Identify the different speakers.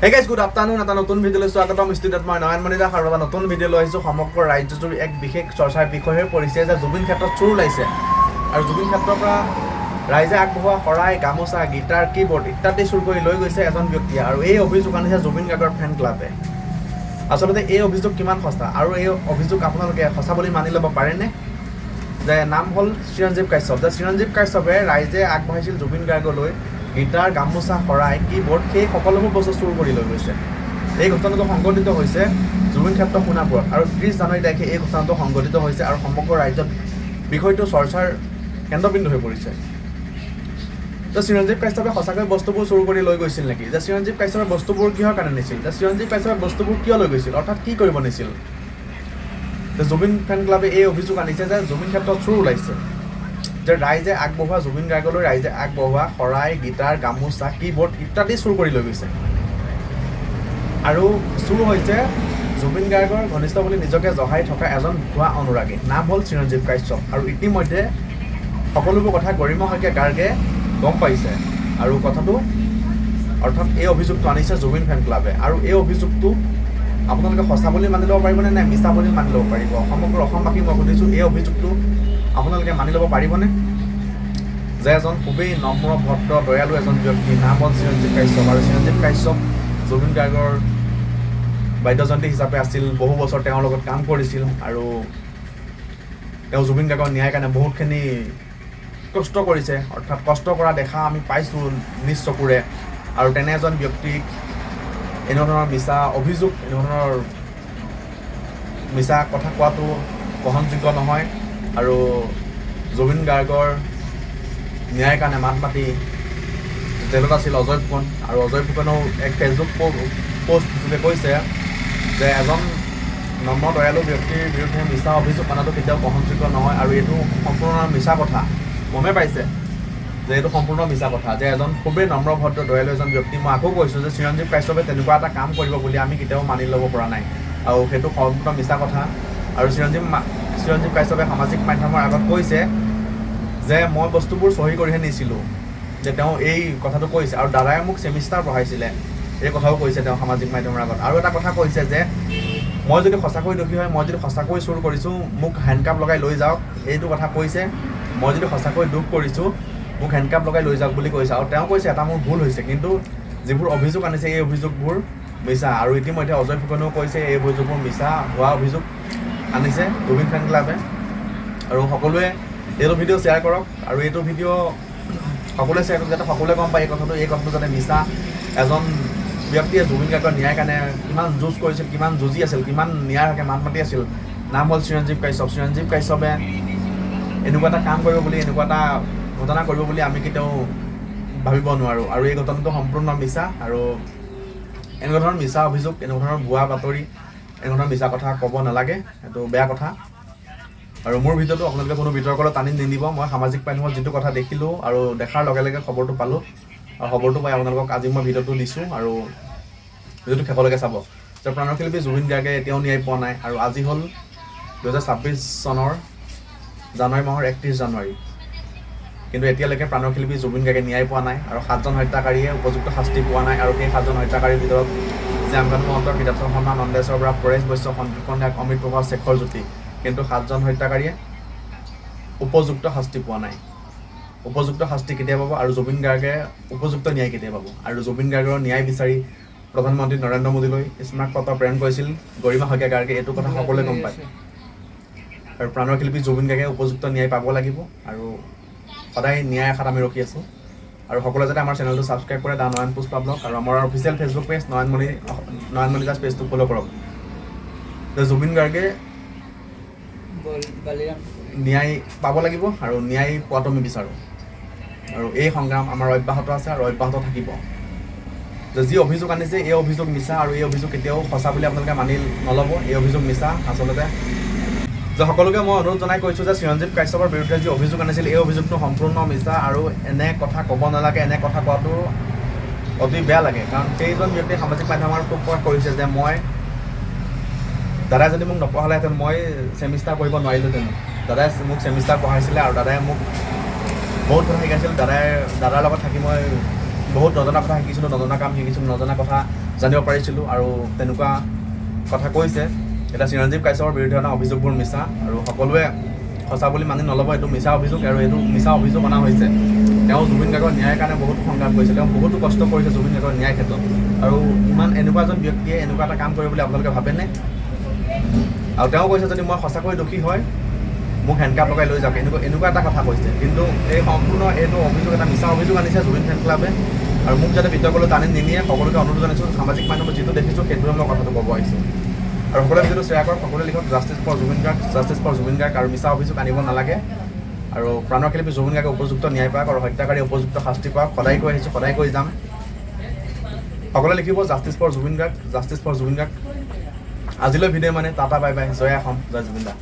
Speaker 1: Hey guys, good afternoon. এটা নতুন ভিডিঅ'লৈ স্বাগতম। ষ্টুডিঅ'ত মই নয়নমণি দাস আৰু এটা নতুন ভিডিঅ' লৈ আহিছোঁ। সমগ্ৰ ৰাজ্যজুৰি এক বিশেষ চৰ্চাৰ বিষয় হৈ পৰিছে যে জুবিন ক্ষেত্ৰত চোৰ ওলাইছে আৰু জুবিন ক্ষেত্ৰৰ পৰা ৰাইজে আগবঢ়োৱা শৰাই, গামোচা, গীটাৰ, কীবৰ্ড ইত্যাদি চুৰ কৰি লৈ গৈছে এজন ব্যক্তিয়ে আৰু এই অভিযোগ আনিছে জুবিন গাৰ্গৰ ফেন ক্লাবে। আচলতে এই অভিযোগ কিমান সঁচা আৰু এই অভিযোগ আপোনালোকে সঁচা বুলি মানি ল'ব পাৰেনে? যে নাম হ'ল চিৰঞ্জীৱ কাশ্যপ, যে চিৰঞ্জীৱ কাশ্যপে ৰাইজে আগবঢ়াইছিল জুবিন গাৰ্গলৈ গীটাৰ, গামোচা, শৰাই, কীবৰ্ড, সেই সকলোবোৰ বস্তু চুৰ কৰি লৈ গৈছে। এই ঘটনাটো সংঘটিত হৈছে জুবিন ক্ষেত্ৰ সোণাপুৰত আৰু 30 জানুৱাৰী তাৰিখে এই ঘটনাটো সংঘটিত হৈছে আৰু সমগ্ৰ ৰাজ্যত বিষয়টো চৰ্চাৰ কেন্দ্ৰবিন্দু হৈ পৰিছে। তো চিৰঞ্জীৱ কাশ্যপে সঁচাকৈ বস্তুবোৰ চুৰ কৰি লৈ গৈছিল নেকি? যে চিৰঞ্জীৱ কাশ্যপে বস্তুবোৰ কিহৰ কাৰণে নিছিল? যে চিৰঞ্জীৱ কাশ্যপে বস্তুবোৰ কিয় লৈ গৈছিল, অৰ্থাৎ কি কৰিব নিছিল? যে জুবিন ফেন ক্লাবে এই অভিযোগ আনিছে যে জুবিন ক্ষেত্ৰত চোৰ ওলাইছে, যে ৰাইজে আগবঢ়োৱা, জুবিন গাৰ্গলৈ ৰাইজে আগবঢ়োৱা শৰাই, গীটাৰ, গামোচা, কীবৰ্ড ইত্যাদি চুৰ কৰি লৈ গৈছে আৰু চুৰ হৈছে জুবিন গাৰ্গৰ ঘনিষ্ঠ বুলি নিজকে জহাই থকা এজন ভুৱা অনুৰাগী, নাম হ'ল চিৰঞ্জীৱ কাশ্যপ। আৰু ইতিমধ্যে সকলোবোৰ কথা গৰিমা শইকীয়া গাৰ্গে গম পাইছে আৰু কথাটো, অৰ্থাৎ এই অভিযোগটো আনিছে জুবিন ফেন ক্লাবে। আৰু এই অভিযোগটো আপোনালোকে সঁচা বুলি মানি ল'ব পাৰিবনে নে মিছা বুলি মানি ল'ব পাৰিব? সমগ্ৰ অসমবাসীক মই সুধিছোঁ, এই অভিযোগটো আপোনালোকে মানি ল'ব পাৰিবনে? যে এজন খুবেই নম্ৰ, ভদ্ৰ, দয়ালু এজন ব্যক্তি, নাম হ'ল চিৰঞ্জীৱ কাশ্যপ আৰু চিৰঞ্জীৱ কাশ্যপ জুবিন গাৰ্গৰ বাদ্যযন্ত্ৰী হিচাপে আছিল, বহু বছৰ তেওঁৰ লগত কাম কৰিছিল আৰু তেওঁ জুবিন গাৰ্গৰ ন্যায়ৰ কাৰণে বহুতখিনি কষ্ট কৰিছে, অৰ্থাৎ কষ্ট কৰা দেখা আমি পাইছোঁ নিজ চকুৰে। আৰু তেনে এজন ব্যক্তিক এনেকুৱা ধৰণৰ মিছা অভিযোগ, এনেকুৱা ধৰণৰ মিছা কথা কোৱাটো গ্ৰহণযোগ্য নহয়। আৰু জুবিন গাৰ্গৰ ন্যায়ৰ কাৰণে মাত মাতি জেলত আছিল অজয় ফুকন আৰু অজয় ফুকনেও এক ফেচবুক পষ্ট যোগে কৈছে যে এজন নম্ৰ, দয়ালু ব্যক্তিৰ বিৰুদ্ধে মিছা অভিযোগ অনাটো কেতিয়াও গ্ৰহণযোগ্য নহয় আৰু এইটো সম্পূৰ্ণ মিছা কথা। গমেই পাইছে যে এইটো সম্পূৰ্ণ মিছা কথা, যে এজন খুবেই নম্ৰ, ভদ্ৰ, দয়ালু এজন ব্যক্তি, মই আকৌ কৈছোঁ যে চিৰঞ্জীৱ কাশ্যপে তেনেকুৱা এটা কাম কৰিব বুলি আমি কেতিয়াও মানি ল'ব পৰা নাই আৰু সেইটো সম্পূৰ্ণ মিছা কথা। আৰু চিৰঞ্জীৱ কাশ্যপে সামাজিক মাধ্যমৰ আগত কৈছে যে মই বস্তুবোৰ চহী কৰিহে নিছিলোঁ, যে তেওঁ এই কথাটো কৈছে আৰু দাদাই মোক ছেমিষ্টাৰ পঢ়াইছিলে, এই কথাও কৈছে তেওঁ সামাজিক মাধ্যমৰ আগত। আৰু এটা কথা কৈছে যে মই যদি সঁচাকৈ দোষী হয়, মই যদি সঁচাকৈ চুৰ কৰিছোঁ, মোক হেণ্ডকাপ লগাই লৈ যাওক। এইটো কথা কৈছে, মই যদি সঁচাকৈ দোষ কৰিছোঁ, মোক হেণ্ডকাপ লগাই লৈ যাওক বুলি কৈছে। আৰু তেওঁ কৈছে এটা মোৰ ভুল হৈছে, কিন্তু যিবোৰ অভিযোগ আনিছে এই অভিযোগবোৰ মিছা। আৰু ইতিমধ্যে অজয় ফুকনেও কৈছে এই অভিযোগবোৰ মিছা, ভুৱা অভিযোগ আনিছে জুবিন ফেন ক্লাবে। আৰু সকলোৱে এইটো ভিডিঅ' শ্বেয়াৰ কৰক আৰু এইটো ভিডিঅ' সকলোৱে শ্বেয়াৰ কৰক, যাতে সকলোৱে গম পায় এই কথাটো, এই কথাটো যাতে মিছা। এজন ব্যক্তিয়ে জুবিন গাৰ্গৰ ন্যায়ৰ কাৰণে কিমান যুঁজ কৰিছিল, কিমান যুঁজি আছিল, কিমান ন্যায়ৰ হকে মাত মাতি আছিল, নাম হ'ল চিৰঞ্জীৱ কাশ্যপ। চিৰঞ্জীৱ কাশ্যপে এনেকুৱা এটা কাম কৰিব বুলি, এনেকুৱা এটা ঘটনা কৰিব বুলি আমি কেতিয়াও ভাবিব নোৱাৰোঁ। আৰু এই ঘটনাটো সম্পূৰ্ণ মিছা আৰু এনেকুৱা ধৰণৰ মিছা অভিযোগ, এনেকুৱা ধৰণৰ ভুৱা বাতৰি, এনেকুৱা ধৰণৰ মিছা কথা ক'ব নালাগে, এইটো বেয়া কথা। আৰু মোৰ ভিডিঅ'টো আপোনালোকে কোনো বিতৰ্কলৈ টানি নিনিব। মই সামাজিক মাধ্যমত যিটো কথা দেখিলোঁ আৰু দেখাৰ লগে লগে খবৰটো পালোঁ আৰু খবৰটো পাই আপোনালোকক আজি মই ভিডিঅ'টো দিছোঁ আৰু ভিডিঅ'টো শেষলৈকে চাব যে প্ৰাণৰ শিল্পী জুবিন গাৰ্গে এতিয়াও ন্যায় পোৱা নাই। আৰু আজি হ'ল 2026 চনৰ জানুৱাৰী মাহৰ 31 জানুৱাৰী, কিন্তু এতিয়ালৈকে প্ৰাণৰ শিল্পী জুবিন গাৰ্গে ন্যায় পোৱা নাই আৰু সাতজন হত্যাকাৰীয়ে উপযুক্ত শাস্তি পোৱা নাই। আৰু সেই সাতজন হত্যাকাৰীৰ ভিতৰত শ্যামকানু মহন্ত, সিদ্ধাৰ্থ শৰ্মা, নন্দেশ্বৰ বৰা, পৰেশ বৈশ্য, সন্তোষণ নায়ক, অমিত প্ৰভা, শেখৰ জ্যোতি। কিন্তু সাতজন হত্যাকাৰীয়ে উপযুক্ত শাস্তি পোৱা নাই। উপযুক্ত শাস্তি কেতিয়া পাব আৰু জুবিন গাৰ্গে উপযুক্ত ন্যায় কেতিয়া পাব? আৰু জুবিন গাৰ্গৰ ন্যায় বিচাৰি প্ৰধানমন্ত্ৰী নৰেন্দ্ৰ মোদীলৈ স্মাৰক পত্ৰ প্ৰেৰণ কৰিছিল গৰিমা শইকীয়া গাৰ্গে, এইটো কথা সকলোৱে গম পায়। আৰু প্ৰাণৰ শিল্পী জুবিন গাৰ্গে উপযুক্ত ন্যায় পাব লাগিব আৰু সদায় ন্যায় আশাত আমি ৰখি আছোঁ। আৰু সকলোৱে যাতে আমাৰ চেনেলটো ছাবস্ক্ৰাইব কৰে, দা নয়ন পুষ্পা ব্লগ, আৰু আমাৰ official Facebook page Nayanmoni, Nayanmoni Das পেজটো ফ'ল' কৰক। যে জুবিন গাৰ্গে
Speaker 2: বালিৰাম
Speaker 1: ন্যায় পাব লাগিব আৰু ন্যায় পোৱাটো আমি বিচাৰোঁ আৰু এই সংগ্ৰাম আমাৰ অব্যাহত আছে আৰু অব্যাহত থাকিব। যে যি অভিযোগ আনিছে এই অভিযোগ মিছা আৰু এই অভিযোগ কেতিয়াও সঁচা বুলি আপোনালোকে মানি নল'ব। এই অভিযোগ মিছা আচলতে। যে সকলোকে মই অনুৰোধ জনাই কৈছোঁ যে চিৰঞ্জীৱ কাশ্যপৰ বিৰুদ্ধে যি অভিযোগ আনিছিল এই অভিযোগটো সম্পূৰ্ণ মিছা আৰু এনে কথা ক'ব নালাগে। এনে কথা কোৱাটো অতি বেয়া লাগে, কাৰণ সেইজন ব্যক্তিয়ে সামাজিক মাধ্যমত খুব প্ৰকাশ কৰিছে যে মই দাদাই যদি মোক নপঢ়ালেহেঁতেন, মই ছেমিষ্টাৰ পঢ়িব নোৱাৰিলোহেঁতেন। দাদাই মোক ছেমিষ্টাৰ পঢ়াইছিলে আৰু দাদাই মোক বহুত কথা শিকাইছিল। দাদাৰ লগত থাকি মই বহুত নজনা কথা শিকিছিলোঁ, নজনা কাম শিকিছিলোঁ, নজনা কথা জানিব পাৰিছিলোঁ আৰু তেনেকুৱা কথা কৈছে। এতিয়া চিৰঞ্জীৱ কাশ্যপৰ বিৰুদ্ধে অনা অভিযোগবোৰ মিছা আৰু সকলোৱে সঁচা বুলি মানি নল'ব। এইটো মিছা অভিযোগ আৰু এইটো মিছা অভিযোগ অনা হৈছে। তেওঁ জুবিন গাৰ্গৰ ন্যায়ৰ কাৰণে বহুতো সংগ্ৰাম কৰিছে, তেওঁ বহুতো কষ্ট কৰিছে জুবিন গাৰ্গৰ ন্যায় ক্ষেত্ৰত। আৰু ইমান এনেকুৱা এজন ব্যক্তিয়ে এনেকুৱা এটা কাম কৰিব বুলি আপোনালোকে ভাবেনে? আৰু তেওঁ কৈছে, যদি মই সঁচাকৈ দোষী হয়, মোক হেণ্ডকাপ লগাই লৈ যাওক, এনেকুৱা এনেকুৱা এটা কথা কৈছে। কিন্তু এই সম্পূৰ্ণ এইটো অভিযোগ এটা মিছা অভিযোগ আনিছে জুবিন ফেন ক্লাবে আৰু মোক যাতে বিতৰ্কলৈ টানি নিনিয়ে, সকলোকে অনুৰোধ জনাইছোঁ। সামাজিক মাধ্যমত যিটো দেখিছোঁ, সেইটোৱে মই কথাটো ক'ব আহিছোঁ। আৰু সকলোৱে ভিডিঅ'টো শ্বেয়াৰ কৰক, সকলোৱে লিখক "Justice for Zubeen Garg, justice for Zubeen Garg" আৰু মিছা অভিযোগ আনিব নালাগে। আৰু প্ৰাণৰ শিল্পী জুবিন গাৰ্গে উপযুক্ত ন্যায় পাওক আৰু হত্যাকাৰী উপযুক্ত শাস্তি পাওক। সদায় কৈ আহিছোঁ, সদায় কৈ যাম। সকলোৱে লিখিব "Justice for Zubeen Garg, justice for Zubeen Garg"। আজিলৈ ভিডিঅ' মানে, টাটা, বাই বাই, জয় অসম, জয় জুবিন দা।